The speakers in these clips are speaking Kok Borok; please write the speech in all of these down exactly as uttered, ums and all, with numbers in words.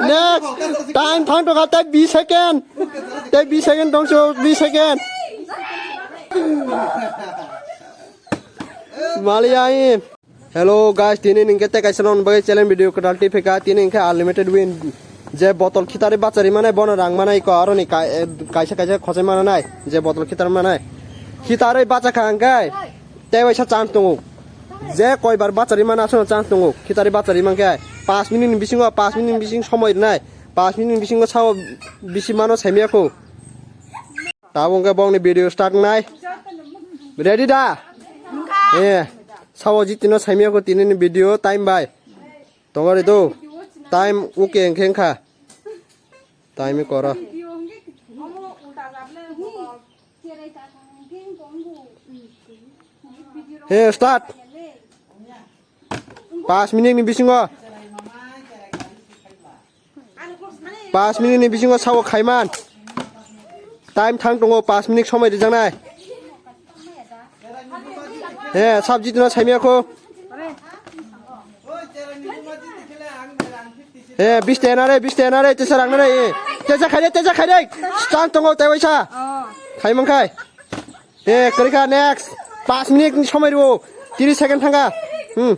Next. Time thang tongkha tei bis second. Tei bis second tongso, bis second. Maliya. Hello guys, tini ningke tei kaisa non bagwi challenge video kwtal twi phika, tini ningke unlimited win. Je botol khitari bachari mane bono rang mane iko aroni kai-, eh, kaisa kaisa khosai mana nai, je botol khitari mane. Khitari bacha kha angkai, tei waisa chance tongo. Je koibar bachari mana aswno chance tongo, khitari bachari mankhe. Pas minute ni bisingo, pas minute ni bising somoi rwnai, pas minute ni bisingo sao bisi mano saimya kho. Tabuk hwnkhe bongni video start wngnai. Ready da? Eh, sao jitino saimya kho tinini video time bai. Tongari do. Time okay hwnkhe wngkha. Time koro. He, start. Pas minute ni bisingo. Pas minute ni bisingo sao khaiman. Time thang tongo, pas minute somoi rijaknai. He, sabji tuna saimya kho. He, bis tenare, bis tenare, tesa rangnare. Tesa khaide, tesa khaide. Stand tongo, tei waisa. Khaiman khai. Eh, kwrwikha, next. Pas minute ni somoi rwo. Tris second thangkha. Hmm.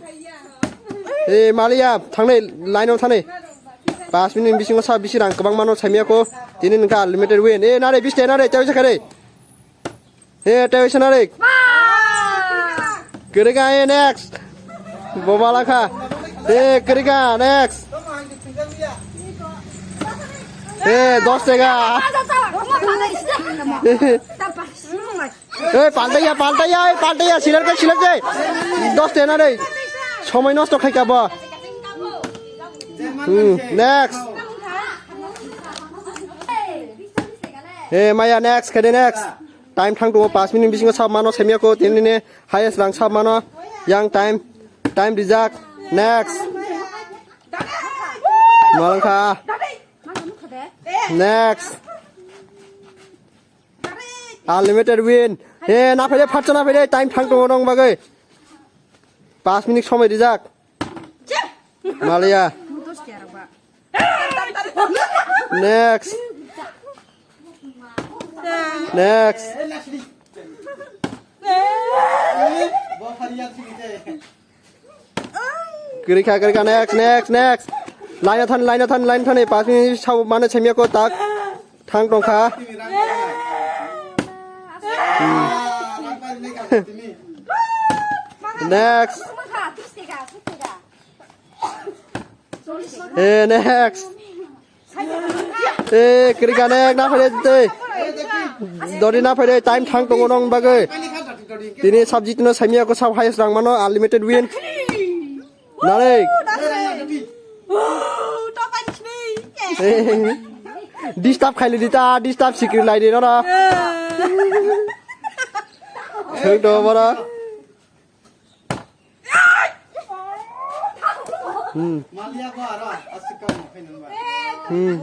Eh, maliya, thangnai, line o thangnai. Pas minute bisingo sa bisi rang kwbang mano saimya kho. Tini nangkha unlimited win. Eh, nare, bis tenare, tei waisa khaide. Eh, tei waisa nare. Kwrwikha, eh, next. Bobalakha. Eh, kwrwikha, next. Eh, dos teka. Eh, paltaiya, paltaiya, eh, paltaiya, silar kai, silar kai. Dos tena dei. Somoi nosto khai ka bo. Hmm, next. Eh, maya, next, khaide next. Time thang tongo, pas minute bisingo sab mano, semya ko, tini ni highest rang sab mano. Yang time, time rijak. Next. Malangkha. Next. Unlimited win. He, na phaide, phatsa na phaide, time thang tongo nong bagwi. Pas minute somoi rijak. Maliya. Next. Next. Kwrwikha, kwrwikha, next, next, next. Line o than, line o than, line thani, pas minute sao mano semya ko tak. Thang tongkha. Hmm. Next. Eh, next. Eh, kwrwikha, next, na phaide tei. Dori na phaide, time thang tongo nong bagwi. Tini subject no saimya ko sab highest rang mano, unlimited win. Narek. Disturb khaili dita, disturb sikri lai di nora. Thang to bora. Hmm. Hmm.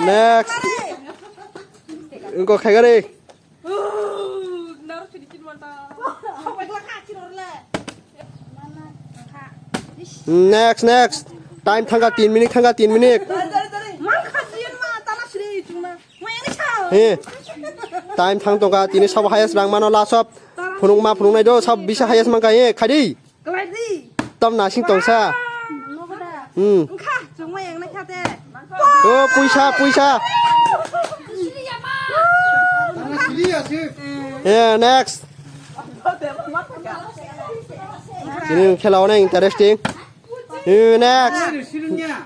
Next. Engko khaigari. Next, next. Time thangkha tin minute, thangkha tin minute. He. Time thang tongkha, tini sabo highest rang mano last of. Phunukma phunuknai do, sab bisa highest mankha, he, khaidi. Kwlaidi. Tam nasing tongsa. Nogoda. Hmm. Wngkha, chwngma yang naikha de. O, puisa, puisa. Tana siri aswk. Eh, next. Sini khela onek interesting. Eh, next. Siri, siri nya.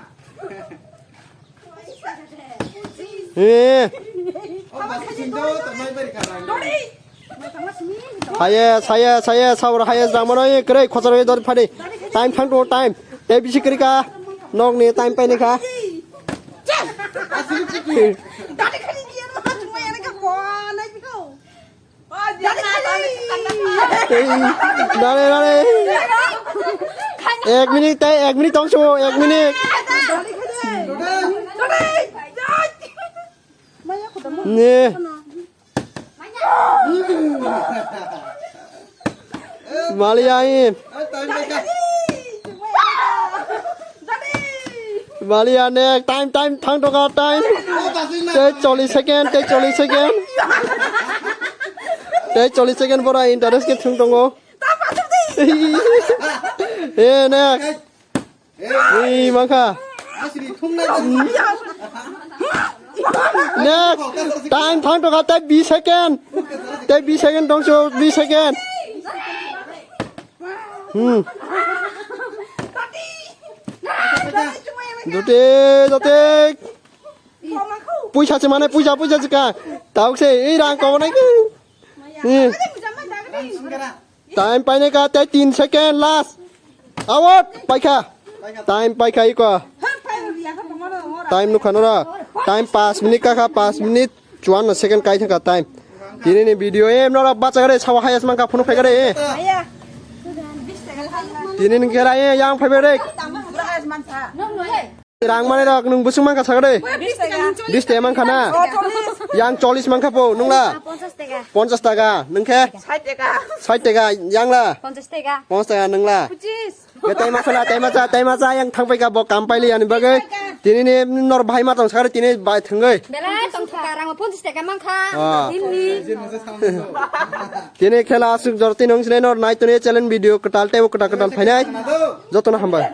Eh. Hayes, hayes, hayes, sabor hayes, rang mano, eh, kwrwi, khochar, eh, dor phani. Time thang tongo, time. Tei bisi kwrwi kha. Nokni time paini kha. Ei, nare, nare. Ek minute, tei ek minute tong sumo, ek minute. Ne. Mali ai. Baliya nek, time, time, thang toka, time. Tei chollish second, tei chollish second. Tei chollish second pora interest ke thung tongo. Eh, next. Ei, mangkha. Next. Time, thang toka, tei bis second. Tei bis second dongso, bis second. Hmm. Jote, jote. Puisa se mane, puisa, puisa se ka. Tau se, ei rang ko nai. Hmm. Time paine ka, tei tin second last. Out, paikha. Time paikha iko. Time nukha nora. Time pas minute ka kha, pas minute. Chuan second kai thangkha time. Tini ni video em nora bachagare sawa hayas mangkha phunu phaigare. Tini ni kera e yang phaibare. Rang mani rok nung busung mangkha sagare. Bis taka mangkha na. Yang chollish mangkha po nungla. Ponchas taka. Ponchas taka nungkhe. Sait taka. Sait taka yang la. Ponchas taka. Ponchas taka nungla. Pachis. Be tai masa la, tai masa, tai masa yang thang paika bo kam paili ani bagwi. Tini ni nor bhai ma tong sagare tini bai thangwi. Belai tong thaka rang ponchas taka mangkha. Ah. Tini ni. Tini khela asuk jor tini nung sine nor nai tuni challenge video kwtal tei kwtal kwtal phainai. Jotono hambai.